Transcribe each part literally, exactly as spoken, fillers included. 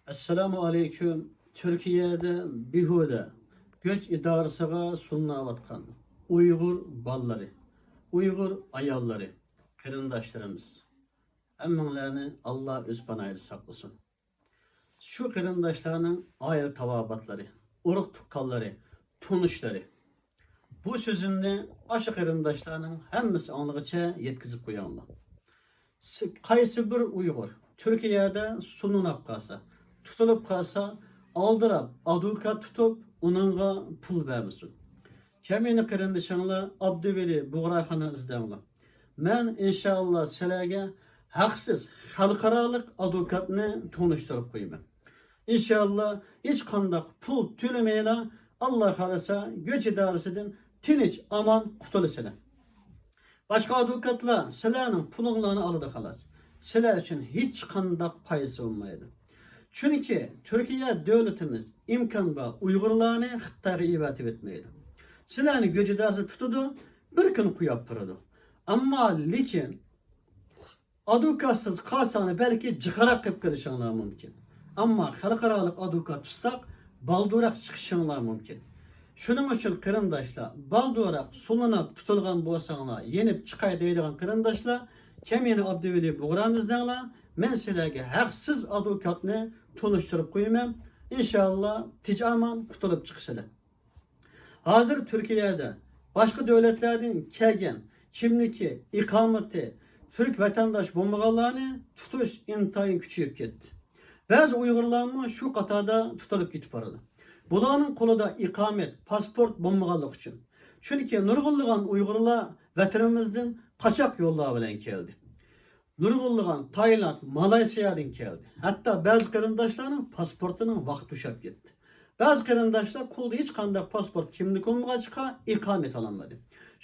ئەسسالامۇ ئەلەيكۇم. تۈركىيەدە بىھۇدە گۆچ ئىدارىسىغا سولىنىۋاتقان ئۇيغۇر بالىلىرى، ئۇيغۇر ئاياللىرى، قېرىنداشلىرىمىز، ھەممىڭلارنى ئاللا ئۆز پاناھىدا ساقلىسۇن. شۇ قېرىنداشلارنىڭ ئائىلە تاۋابىئاتلىرى، ئۇرۇق-تۇغقانلىرى، تونۇشلىرى، بۇ سۆزۈمنى ئاشۇ قېرىنداشلارنىڭ ھەممىسى ئاڭلىغۇچە يەتكۈزۈپ قويۇڭلار. س-، قايسى بىر ئۇيغۇر تۈركىيەدە سولىنىپ قالسا، تۇتۇلۇپ قالسا، ئالدىراپ ئادۋوكات تۇتۇپ، ئۇنىڭغا پۇل بەرمىسۇن. كەمىنە قېرىندىشىڭلار ئابدۇۋەلى بۇغراخاننى ئىزدەڭلار. مەن ئىنشائاللا سىلەرگە ھەقسىز خەلقئارالىق ئادۋوكاتنى تونۇشتۇرۇپ قويىمەن. ئىنشائاللا ھېچقانداق پۇل تۆلىمەيلا، ئاللا خالىسا گۆچ ئىدارىسىدىن تىنچ ئامان قۇتۇلىسىلەر. باشقا ئادۋوكاتلار سىلەرنىڭ پۇلۇڭلارنى ئالىدۇ خالاس. سىلەر ئۈچۈن ھېچقانداق پايدىسى بولمايدۇ. چۈنكى تۈركىيە دۆلىتىمىز ئىمكان بار ئۇيغۇرلارنى خىتايغا ئېۋەتىۋەتمەيدۇ. سىلەرنى گۆچ ئىدارىسى تۇتىدۇ، بىر كۈن قويۇپ بېرىدۇ. ئەمما لېكىن ئادۋوكاتسىز قالساڭلار بەلكى جىقراق قېلىپ قېلىشىڭلار مۇمكىن. ئەمما خەلقئارالىق ئادۋوكات تۇتساق، بالدۇرراق چىقىشىڭلار مۇمكىن. شۇنىڭ ئۈچۈن قېرىنداشلار، بالدۇرراق سولىنىپ تۇتۇلغان بولساڭلار، يېنىپ چىقاي دەيدىغان قېرىنداشلار، كەمىنە ئابدۇۋەلى بۇغرانى ئىزدەڭلار. مەن سىلەرگە ھەقسىز ئادۋوكاتنى تونۇشتۇرۇپ قويىمەن. ئىنشائاللا تىنچ ئامان قۇتۇلۇپ چىقىسىلەر. ھازىر تۈركىيەدە باشقا دۆلەتلەردىن كەلگەن، كىملىكى، ئىقامىتى تۈرك ۋەتەنداش بولمىغانلارنى تۇتۇش ئىنتايىن كۈچىيىپ كەتتى. بەزى ئۇيغۇرلارمۇ شۇ قاتاردا تۇتۇلۇپ كېتىپ بارىدۇ. بۇلارنىڭ قولىدا ئىقامەت، پاسپورت بولمىغانلىقى ئۈچۈن. چۈنكى نۇرغۇنلىغان ئۇيغۇرلار ۋەتىنىمىزدىن قاچاق يوللار بىلەن كەلدى. نۇرغۇنلىغان تايلاند، مالايسىيادىن كەلدى. ھەتتا بەزى قېرىنداشلارنىڭ پاسپورتىنىڭ ۋاقتى توشاپ كەتتى. بەزى قېرىنداشلار قولىدا ھېچقانداق پاسپورت، كىملىك بولمىغاچقا، ئىقامەت ئالالمىدى.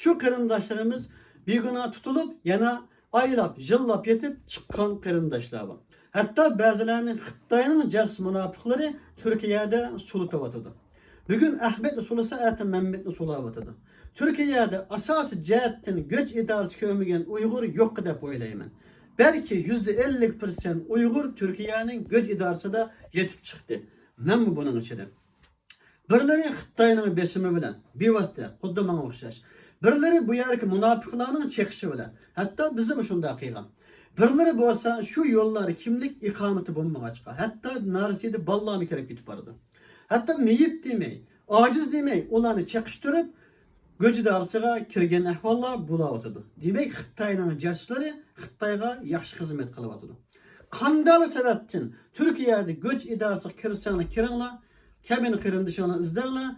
شۇ قېرىنداشلىرىمىز بىگۇناھ تۇتۇلۇپ، يەنە ئايلاپ، يىللاپ يېتىپ چىققان قېرىنداشلار بار. ھەتتا بەزىلەرنى خىتاينىڭ جاسۇس مۇناپىقلىرى تۈركىيەدە سولىتىۋاتىدۇ. بۈگۈن ئەھمەتنى سولىسا، ئەتە مەممەتنى سولاۋاتىدۇ. تۈركىيەدە ئاساسىي جەھەتتىن گۆچ ئىدارىسى كۆرمىگەن ئۇيغۇر يوق دەپ ئويلايمەن. بەلكى يۈزدە ئەللىك پىرسەنت ئۇيغۇر تۈركىيەنىڭ گۆچ ئىدارىسىدا يېتىپ چىقتى. مەنمۇ بۇنىڭ ئىچىدە. بىرلىرى خىتاينىڭ بېسىمى بىلەن، بىۋاسىتە، خۇددى ماڭا ئوخشاش. بىرلىرى بۇ يەردىكى مۇناپىقلارنىڭ چېقىشى بىلەن، ھەتتا بىزمۇ شۇنداق قىلغان. بىرلىرى بولسا شۇ يوللاردا كىملىك ئىقامىتى بولمىغاچقا، ھەتتا نارەسىدە بالىلارنى كىرىپ كېتىپ بارىدۇ. ھەتتا مېيىپ دېمەي، ئاجىز دېمەي، ئۇلارنى چېقىشتۇرۇپ، گۆچ ئىدارىسىغا كىرگەن ئەھۋاللار بولاۋاتىدۇ. دېمەك، خىتاينىڭ جاسۇسلىرى خىتايغا ياخشى خىزمەت قىلىۋاتىدۇ. قانداق سەۋەبتىن تۈركىيەدە گۆچ ئىدارىسىغا كىرسەڭلار كىرىڭلار، كەمىنە قېرىندىشىڭلارنى ئىزدەڭلار،